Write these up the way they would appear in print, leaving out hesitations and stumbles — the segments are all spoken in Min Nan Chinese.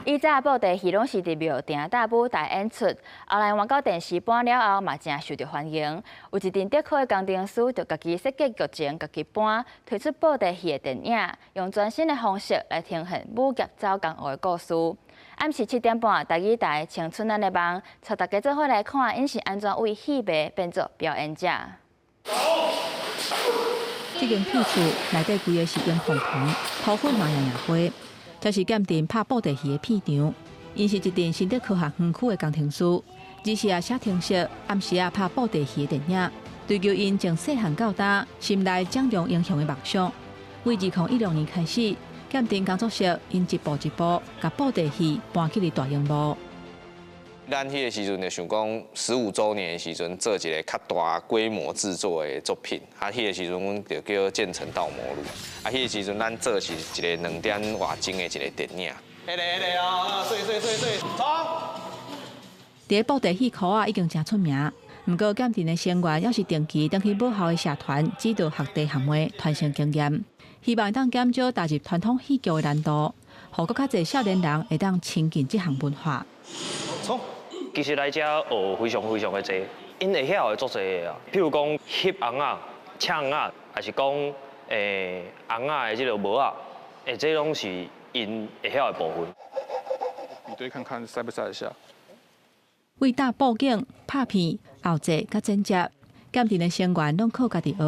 以早布袋戲攏是佇廟埕搭舞台演出，後來換到電視搬了後，嘛誠受著歡迎。有一陣竹科的工程師就家己設計劇情，家己搬，推出布袋戲的電影，用全新的方式來呈現武俠走江湖的故事。暗時7點半，台語台《青春咱的夢》，帶大家做伙來看，𪜶是按怎為戲迷變做表演者。這間戲厝內底規个是螢幕棚，塗粉嘛樣樣花。這是鑑定拍布袋戲的片場，𪜶是一陣新竹科學園區的工程師，日時啊寫程式，暗時啊拍布袋戲的電影，追求𪜶從細漢到大心內掌中英雄的夢想。為2016年開始，鑑定工作室𪜶一步一步，共布袋戲搬去佇大螢幕。咱彼个時陣就想講，15週年的時陣做一个較大規模製作的作品，啊，彼个時陣阮就叫《劍城道魔錄》，啊，彼个時陣咱做是一个2點外鐘的一个電影。彼个彼个哦，水水水水，衝！佇布袋戲箍仔已經誠出名，毋過鑑定的成員猶是定期轉去母校的社團指導學弟學妹傳承經驗，希望會當減少踏入傳統戲劇的難度，予閣較濟少年人會當親近這項文化。衝！其實來遮學非常非常的濟，𪜶會曉的足濟的啊，譬如講翕尪仔、搶尪仔，還是講尪仔的這个帽仔，這攏是𪜶會曉的部分。比對看看塞不塞得下。為搭布景、拍片、後製佮剪接，鑑定的成員攏靠家己學，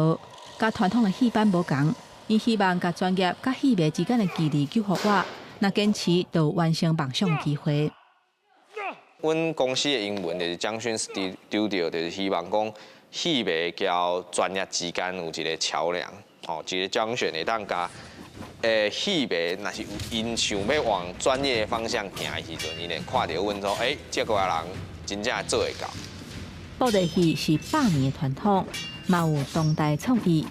佮傳統的戲班無仝。𪜶希望共專業佮戲迷之間的距離救予我，若堅持就有完成夢想的機會。阮公司的英文就是 Junction Studio，就是希望講戲迷佮專業之間有一个橋梁，吼，一個 junction 會當共戲迷，若是有𪜶想欲往專業的方向行的時陣，𪜶會看著阮說，欸，這个人真正做會到。布袋戲是百年的傳統，嘛有當代創意，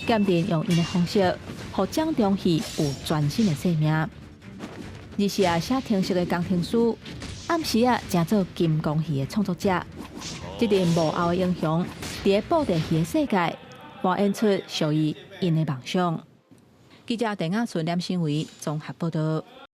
鑑定用𪜶的方式，予掌中戲有全新的生命。日時啊寫程式的工程師，暗時啊成做金剛戲的創作者，這陣幕後的英雄，佇個布袋戲的世界，搬演出屬於𪜶的夢想。記者鄧亞純、連新偉綜合報道。